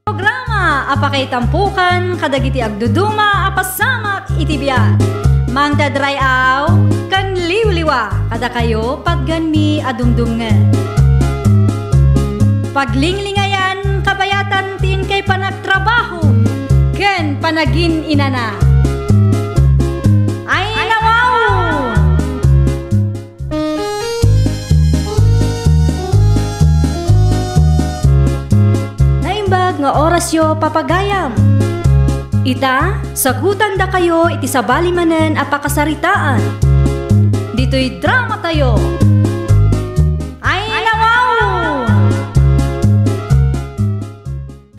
Programa a pakaitampokan kadagiti agduduma a pasamak iti biag. Mangted ray-aw ken liwliwa kadakayo patgenmi a dumdumngeg. Paglinglingayan kabayatan ti inkay panagtrabaho ken panagin-inana. Ay, nawaw! Naimbag nga orasyo, papagayam. Ita, sagutandakayo iti sabali manen a pakasaritaan. Ditoy dramatayo. Ay, nawaw!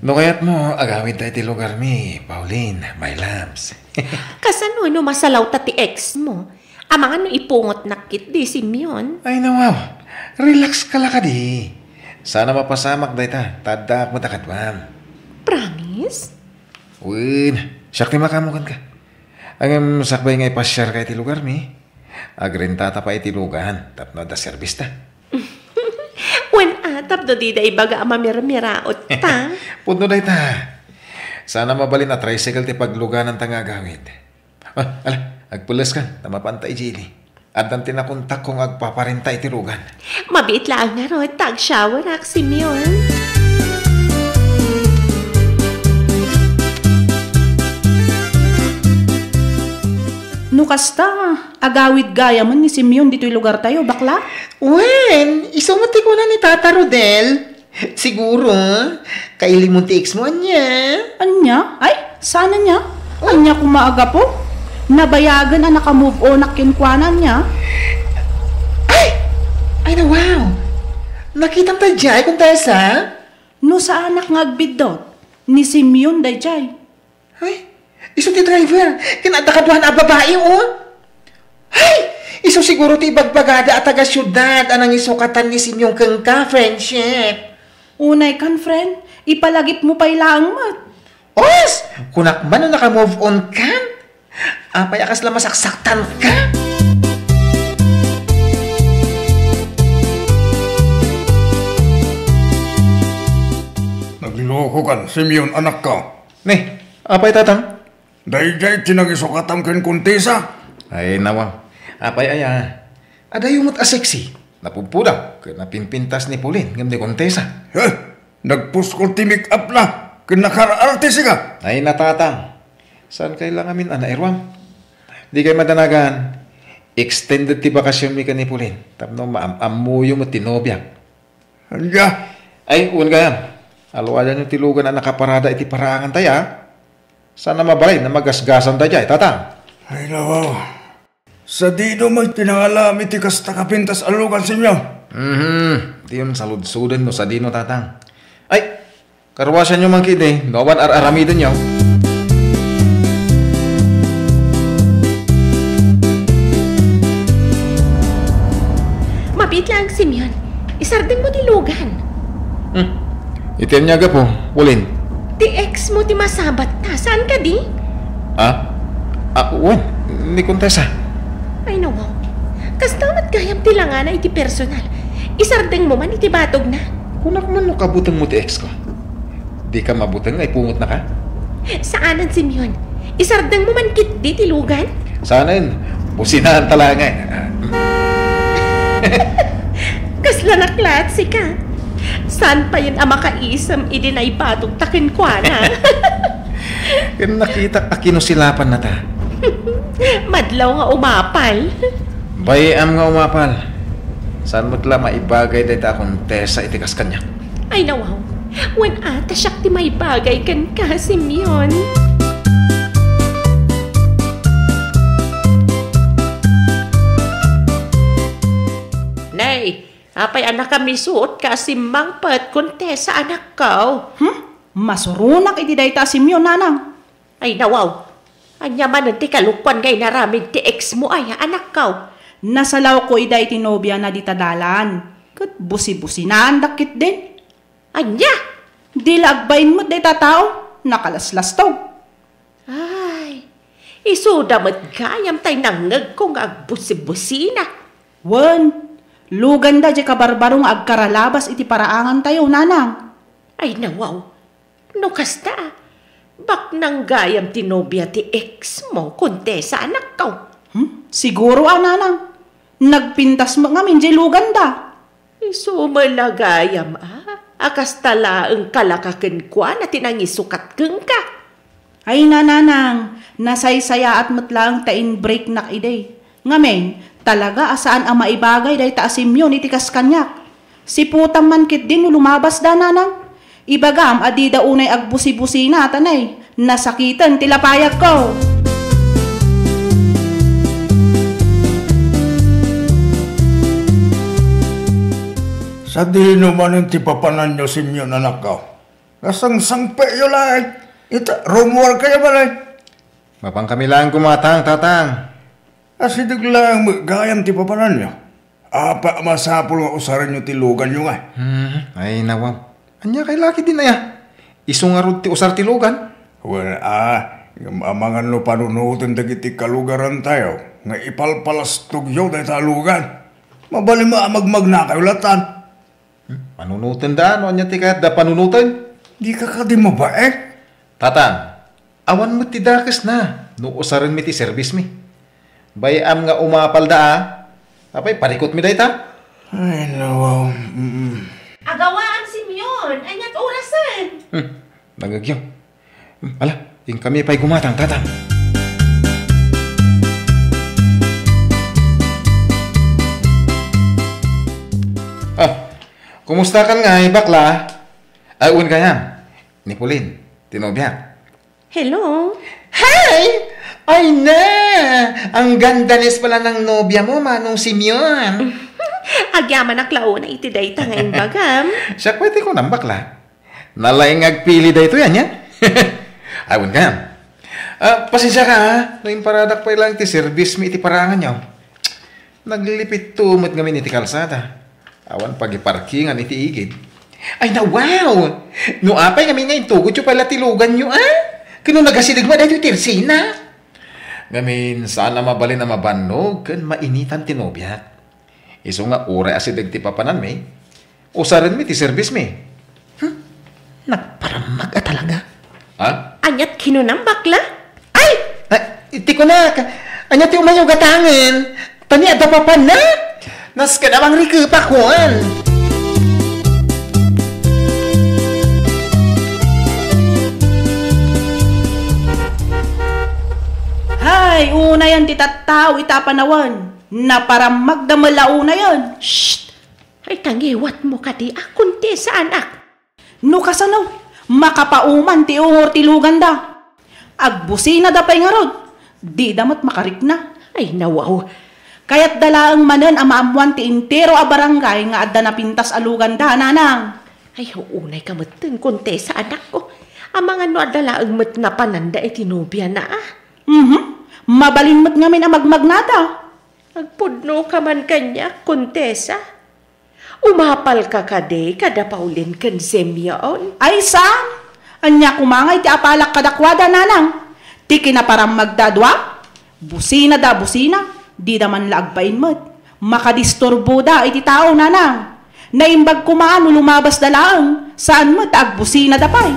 No kayatmo, agawidta iti lugarmi, Pauline, my loves. Kasano no masalawta ti ex mo? Amangan no ipungotnak ketdi, Simeon. Ay, nawaw. Relax ka la kadi. Sana mapasamak dayta, ta addaak met a kaduam. Promise? Wen, siak ti makaammo kenka. Ngem sakbay nga ipasiarka iti lugarmi, agrentata pay iti lugan tapno adda serbista. Wen, a, tapno dida ibaga a mamirmiraotta. Pudno dayta. Sana mabalin a tricycle ti paglugananta nga agawid. Ah, ala, agpuleskan, ta mapanta idiay ili. Addan ti nakontakko nga agpaparenta iti lugan. Mabiit laeng ngarud ta agshowerak, Simeon. No kasta, agawid gayamen ni Simeon ditoy lugartayo, bakla? Wen, isu met ti kuna ni Tata Rodel. Siguro, kailimon ti ex mo, ania? Ania? Ay, saan ania? Oh? Ania koma a gapu? Nabayagen a naka-move on-ak kenkuana, ania? Ay! Ay, na, wow! Nakitam ta diay, Contessa? No saanak nga agbiddut, ni Simeon daydiay. Ay, isu ti driver. Ken adda kaduana a babai, oh. Ay, isu siguro ti ibagbagada a taga-siudad a nangisukatan ni Simeon kenka, friendship. Unay kan, friend. Ipalagipmo pay laeng met. Os! Kunak man no naka-move on kan? Apay a kasla masaksaktan ka? Nagloko kan, Simeon, anakko. Ne, apay, tatang? Daydiay ti nangisukatam ken Contessa. Ay, nawa. Apay aya? Adayo met a sexy. Napudpudang ken napimpintas ni Pauline ngem ni Contessa. He, nagpuskol ti make-up na ken nakar-arte sika. Ay, natatang. Saan kay la ngamin a nairuam? Dikay madanagan. Extended ti bakasionmi ken ni Pauline tapno maam-ammoyo met ti nobiak. Ania? Ay, wen gayam. Aluadanyo ti lugan a nakaparada iti paraangan tayo, a? Saan a mabalin a magasgasan daydiay, tatang? Ay, nawaw. Sadino met ti nangalam iti kasta a pintas a lugan, Simeon? Mhm. Diyon saludsoden no sadino, tatang. Ay, karuasanyo man ketdi, no awan ar-aramidenyo. Mabiit laeng, Simeon. Isardengmo ti lugan. Hmm. Iti ania a gapu, Pauline? Ti ex mo ti masabat ta. Saan kadi? Ah? Ah, wen, ni Contessa. Ay, nawaw. Kasta met gayam ti langana iti personal. Isardengmo man iti batogna. Kunak man no kabutengmo ti ex ko. Dika mabuteng nga ipungotnaka? Saanen, Simeon. Isardengmo man ketdi ti lugan? Saanen. Businaan ta laengen. Kasla naklaat sika. Saan payen a makaisem idi naibatogta kenkuana? Ken nakitak a kinusilapanna ta. Madlaw nga umapal. Bay-am nga umapal. Saan met la maibagay dayta a kontesa iti kas kaniak? Ay, nawaw. Wen a ta siak ti maibagay kenka, Simeon. Nay, apay a nakamisuotka a simmangpet, Kontesa, anakko? Hmm? Masuronak iti dayta a Simeon, nanang. Ay, nawaw. Ania manen ti kalokuan nga inaramid ti ex mo aya, anakko? Nasalawko ida iti nobiana dita dalan. Ket busi-businaandak ketdin. Ania? Di la agbain met dayta a tao. Nakalaslastog. Ay, isuda met gayam tay nangngegko nga agbusi-busina. Wen, luganda diay kabarbaro nga agkaralabas iti paraangantayo, nanang. Ay, nawaw. No kasta, baknang gayam ti nobia ti ex mo, Kontesa, anakko. Hmm? Siguro a, nanang. Nagpintas met ngamin diay luganda. Isu met la gayam a, a kasta laeng kalaka kenkuana ti nangisukat kenka. Ay, nanang, nasaysayaat met laeng ta in-breaknak idi. Ngamin, talaga a saan a maibagay dayta a Simeon iti kas kaniak. Siputam man ketdi no lumabasda, nanang. Ibagam a dida unay agbusi-busina, ta nay, nasakiten ti lapayagko. Sadino manen ti papananyo, Simeon, anakko? Nasangsangpetyo laeng. Ita, rummuarkayo balay. Mapankami laeng gumatang, tatang. Asideg laeng met gayam ti papananyo. Apay a masapul nga usarenyo ti luganyo ngay? Hmm, ay, nawaw. Ania kay la ketdin aya? Isu ngarud ti usar ti lugan? Wen a, ngem amangan no panunoten dagiti kalugarantayo nga ipalpalastogyo dayta a lugan. Mabalin met a magmagnakayo latan. Hmm? Panunotenda, no ania ti kayatda panunoten? Dika kadi mabain? Tatang, awan met ti dakesna no usarenmi ti serbismi. Bay-am nga umapalda a. Apay, parikutmi dayta? Ay, nawaw. Mm. Agawaan, Simeon! Aniat orasen? Hmm, nangngegyo. Hmm, ala, inkami pay gumatang, tatang. Ah, kumusta kan ngay, bakla? Ay, wen gayam. Ni Pauline, ti nobiak. Hello? Hi! Ay na! Ang ganda nes pala ng nobya mo, Manong Simeon. Agyamanak la unay iti dayta nga imbagam. Siak pay ti kunam, bakla. Nalaing nga agpili daytoy, ania? Ay, wen gayam. Ah, pasensiaka, ha? No imparadak pay laeng ti serbismi iti paraanganyo. Naglilipitto met ngamin iti kalsada. Awan pagiparkingan iti igid. Ay, nawaw! No apay ngamin nga intugotyo pay la ti luganyo, a? Ken no nagasideg met daytoy ti ersina? Ngamin, saan a mabalin a mabannog ken mainitan ti nobiak. Isu nga uray asideg ti papananmi, usarenmi ti serbismi. Hmm? Nagparammag a talaga. Ha? Aniat kinunam, bakla? Ay! Ah, iti kunak, ania ti umayo gatangen? Tani adda papanna? Nasken a mangrikepak, wen. Hay, unayan ti tattao ita a panawen. Naparammagda met la unayan. Shh! Ay, ta ngiwatmo kadi a, Kontesa, anak. No kasano, makapauman ti ungor ti luganda. Agbusinada pay ngarud, dida met makarikna. Ay, nawaw. Kayatda laeng manen a maammoan ti entero a barangay nga adda napintas a luganda, nanang. Ay, uunayka metten, Kontesa, anakko. Amangan no adda laeng met napananda iti nobiana, a. Mhm. Mabalin met ngamin a magmagnada. Agpudnoka man kaniak, Kontesa. Umapalka kadi kada Pauline ken Simeon? Ay, saan? Ania koma ngay ti apalak kadakuada, nanang? Ti kinaparammagda a dua? Businada a busina, dida man la agbain met. Makadisturboda iti tao, nanang. Naimbag koma no lumabasda laeng, saan met ta agbusinada pay.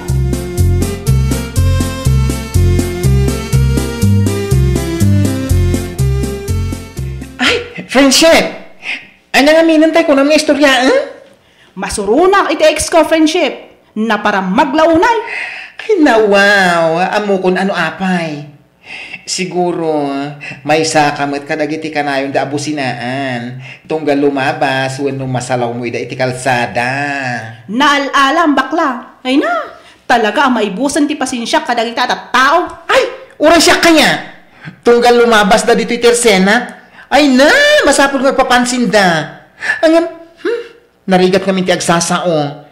Ay, friendship! Ania ngamin tay kunam nga istoryaen? Masuronak iti ex ko, friendship. Naparammag la unay. Ay, nawaw. Ammokon ano apay. Siguro, maysaka met kadagiti kanayon da a businaan. Tunggal lumabas wenno masalawmo ida iti kalsada. Naal-alam, bakla. Ay na, talaga a maibusen ti pasensiak kadagiti a tattao. Ay, uray siak kaya. Tunggal lumabas da ditoy tersenak. Ay na, masapul nga agpapansin da. Ngem, hmm, narigat ngamin ti agsasao.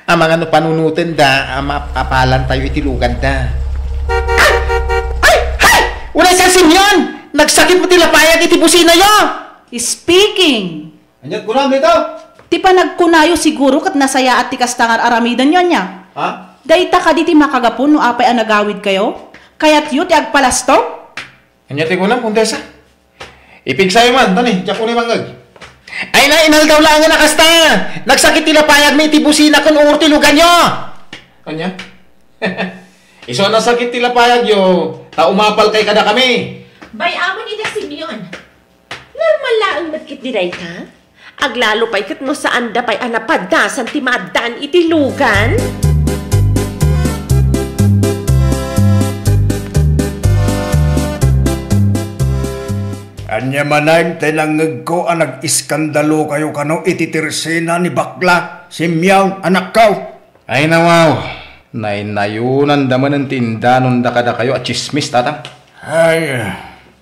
Amangan no panunoten da a maapalan tayo iti lugan da. Ay! Ay! Hay! Uray ka, Simeon! Nagsakit mo ti lapayag iti busina yo! Speaking! Aniat kunam dito? Ti panagkunayo siguro ket nasayaat ti kasta nga ar-aramidenyo, ania? Ha? Dayta kadi ti makagapu no apay a nagawid kayo? Kayatyo ti agpalastog? Ania ti kunam, Kondesa? Ipigsayo man, tani, diak unay mangngeg. Ay na, inaldaw laengen a kasta! Nagsakit ti lapayagmi iti busina ken ungot ti luganyo! Ania? Isu a nasakit ti lapayagyo, ta umapal kay kadakami. Bay-amen ida, Simeon. Normal laeng met ketdi dayta. Aglalo pay ket no saanda pay a napaddasan ti maaddaan iti lugan. Ania manen ti nangngegko a nag-iskandalokayo kano iti tersena ni bakla, Simeon, anakko? Ay, nawaw, naynayonanda manen ti indanonda kadakayo a tsismis, tatang. Ay,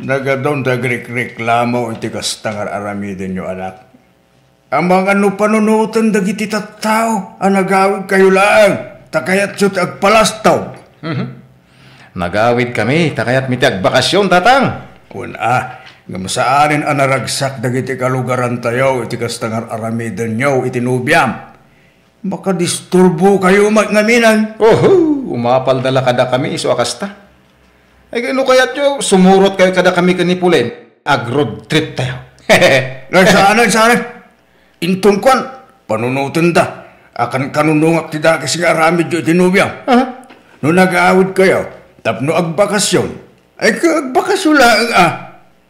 nagadun ti agrikreklamo iti kasta nga ar-aramidenyo, anak. Amangan no panunoten dagiti tattao a nagawidkayo laeng, ta kayatyo ti agpalastog. Mhm. Nagawidkami, ta kayatmi ti agbakasyon, tatang. Wen a, ngem saanen a naragsak dagiti kalugarantayo iti kasta nga ar-aramidenyo iti nobiam. Makadisturbokayo met ngaminen. Oho, umapalda la kadakami isu a kasta. Ay, no kayatyo, sumurotkayo kadakami ken ni Pulen. Ag-road trip tayo. Ay, saan, saan? Inton kuan, panunotenda a kankanunongak ti dakes nga aramidyo iti nobiam. Aha. No nagawidkayo tapno agbakasyon, ay, agbakasyon laeng a.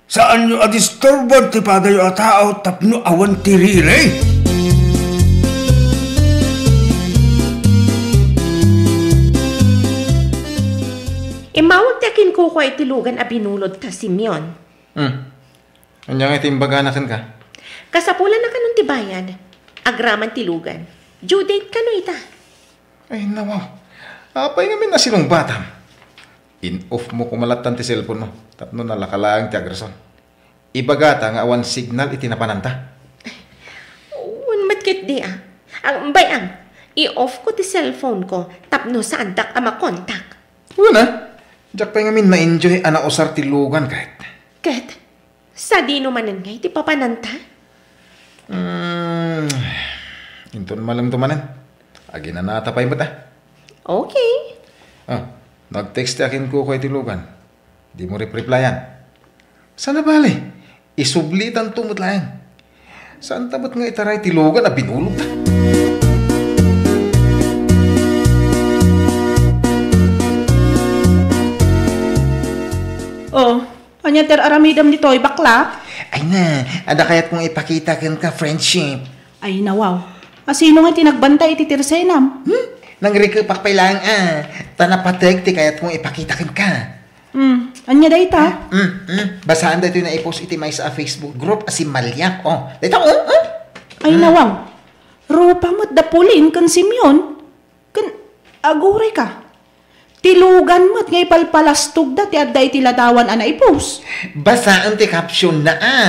Saanyo a disturban ti padayo a tao tapno awan ti riri. Immawag ti akinkukua iti lugan a binulodta, Simeon. Hmm. Ania nga iti imbagana kenka? Kasapulan a kanon ti bayad. Agraman ti lugan. Due date kano ita? Ay, nawaw. Apay ngamin a sinungbatam? In-off mo koma lattan ti cellphone mo tapno nalaka laeng ti agrason. Ibagata nga awan signal iti napananta. Wen met ketdi a. Ang, bay-am, i-off ko ti cellphone ko tapno saandak a makontak. Wen a, diak pay ngamin na-enjoy a nausar ti lugan ket. Ket? Sadino manen ngay ti papananta? Hmm, inton malemto manen. Aginanata pay met a. Okay. Ah, nag-text ti akinkukua iti lugan. Dimo rep-replyan. Sana bale, isublitanto met laeng. Saanta met nga itaray ti lugan a binulodta. Oh, ania ti ar-aramidem ditoy, bakla? Ay na, adda kayatko nga ipakita kenka, friendship. Ay, nawaw. Asino nga ti nagbantay iti tersenam? Hmm? Nangrikepak pay laeng a, ta napateg ti kayatko nga ipakita kenka. Hmm, ania dayta? Hmm, hmm. Basaen daytoy naipost iti maysa a Facebook group a simmaliak. Oh, dayta, oh, oh. Ay, hmm, nawaw. Rupa met da Pauline ken Simeon. Ken aguray ka. Ti lugan met nga ipalpalastogda ti adda iti ladawan a naipost. Basaen ti caption na a.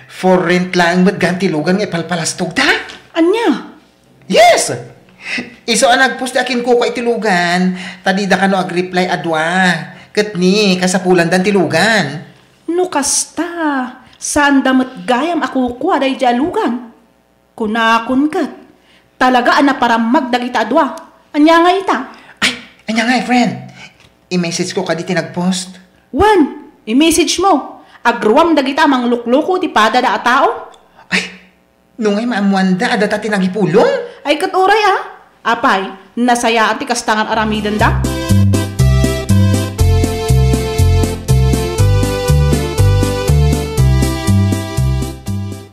For rent laeng met gayam ti lugan nga ipalpalastogda. Ania? Yes! Isu a nagpost ti akinkukua iti lugan, ta dida kano agreply a dua. Ket ni, kasapulandan ti lugan. No kasta, saanda met gayam a kukua daydiay a lugan. Kunakon ket, talaga a naparammag dagita a dua. Ania ngay ita? Ay, ania ngay, friend? I-message ko kadi ti nagpost? Wen, i-message mo. Agruam dagita a manglukloko iti padada a tao. Ay, no ngay maammoanda a data ti nangipulong? Ay, ket uray a. Apay, nasayaan ti kasta nga aramidenda?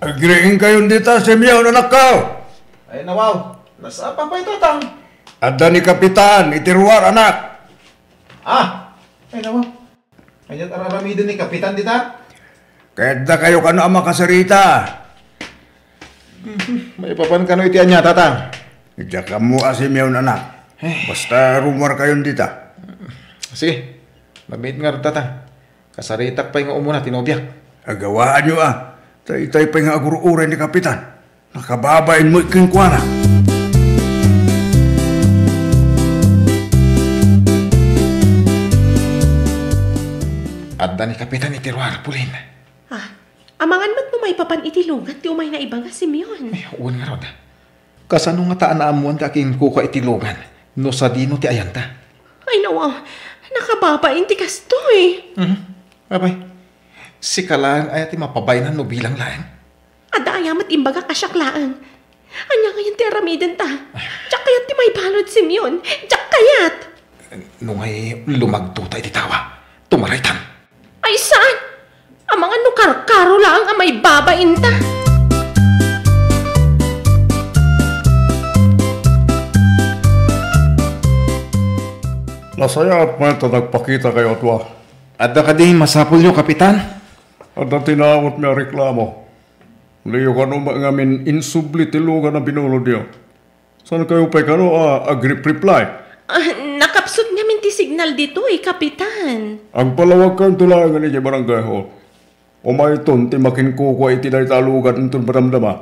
Agriingkayon dita, Simeon, anakko. Ay, nawaw. Nasapa pay, Tatang? Adda ni Kapitan iti ruar, anak. Ah! Ay, nawaw. Ania ti ar-aramiden ni Kapitan dita? Kayatdakayo kano a makasarita. Mhm. Maipapan kano iti ania, Tatang? Diak ammo a Simeon, anak. Eh. Basta ruarkayon dita. Sige. Mabiit ngarud, Tatang. Kasaritak pay nga umuna ti nobiak. Agawaanyo a. Daytay pay nga agur-uray ni Kapitan. Nakababain met kenkuana. Adda ni Kapitan iti ruar, Pauline. Ah, amangan met no maipapan iti lungan ti umayna ibaga, Simeon. Eh, wen ngarud. Kasano ngata a naammoan ti akinkuka iti lungan no sadino ti ayanta? Ay, nawa, nakababain ti kastoy. Mhm. Apay, sika laeng aya ti mapabainanmo bilang laeng? Adda aya met imbagak a siak laeng? Ania ngayen ti aramidenta? Diak kayat ti maibalud, Simeon. Diak kayat! No ngay lumagtoto iti tawa, tumaraytan. Ay, saan? Amangan no karkaro laeng a maibabainta. Nasayaat met ta nagpakitakayo a dua. Adda kadi masapulyo, Kapitan? Adda tinautmi a reklamo. Diyo kano met ngamin insubli ti lugan a binulodyo. Saankayo pay kano a agrep-reply? Ah, nakapsut ngamin ti signal ditoy, Kapitan. Agpalawagkayonto laengen idiay barangay hall. Umayton ti makinkukua iti dayta a lugan inton madamdama.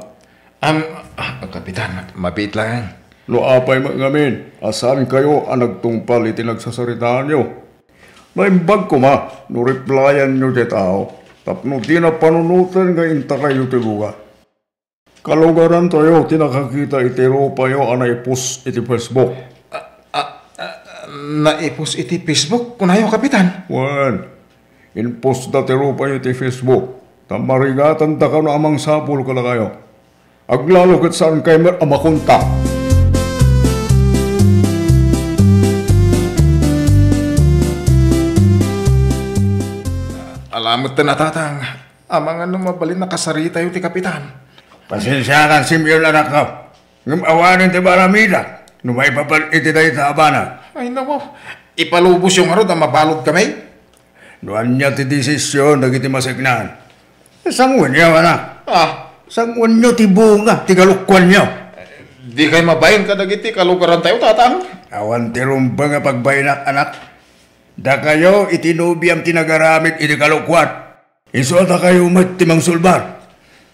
Am, ah, Kapitan, mabiit laeng. No apay met ngamin a saankayo a nagtungpal iti nagsasaritaanyo, naimbag koma no replyanyo ti tao tapno dina panunoten nga intakayyo ti lugan. Kalugarantayo ti nakakita iti rupayo a naipost iti Facebook. Ah, ah, ah, naipost iti Facebook, kunayo, Kapitan? Wen, inpostda ti rupayo iti Facebook, ta marigatanda kano a mangsapul kadakayo. Aglalo ket saankayo met a makontak. Ala met ten a, Tatang. Amangan no mabalin a kasaritayo ti Kapitan. Pasensiakan, Simeon, anakko. Ngem awanen ti maaramidak no maipapan iti dayta a banag. Ay, nako. Ipalubosyo ngarud a mabaludkami? No ania ti desision dagiti maseknan, sanguenyo, anak. Ah. Sanguenyo ti bunga ti kalokuanyo. Dikay mabain kadagiti kalugarantayo, Tatang? Awan ti rumbeng a pagbainak, anak. Dakayo iti nobiam ti nagaramid iti kalokuan. Isu a dakayo met ti mangsulbar.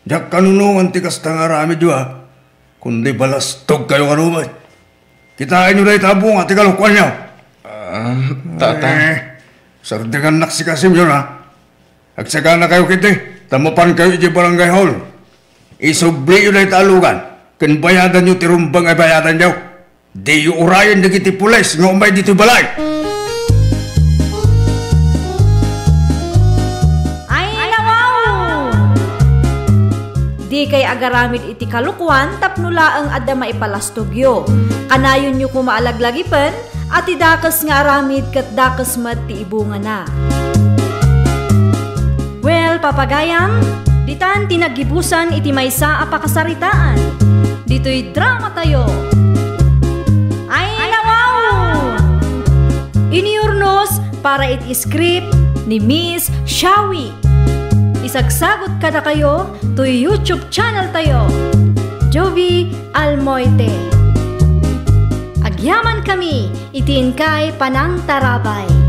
Diak kanunongan ti kasta nga aramidyo, a. Kundi balastogkayo kano met. Kitaenyo dayta a bunga ti kalokuanyo. Ah, Tata. Eh, sardengannak sika, Simeon, a. Agsaganakayo ketdi, ta mapankayo idiay barangay hall. Isubliyo dayta a lugan, ken bayadanyo ti rumbeng a bayadanyo. Diyo urayen dagiti pulis nga umay ditoy balay. Ay, nawaw! Dikay agaramid iti kalokuan tapno laeng adda maipalastogyo. Kanayonyo koma a laglagipen a ti dakes nga aramid ket dakes met ti ibungana. Well, papagayam, ditan ti naggibusan iti maysa a pakasaritaan. Ditoy dramatayo. Ay, nawaw! Inurnos para iti script ni Miss Shawi. Isagsagut kadakayo toy YouTube channel tayo, Jovi Almoite. Agyaman kami iti inkay panangtarabay.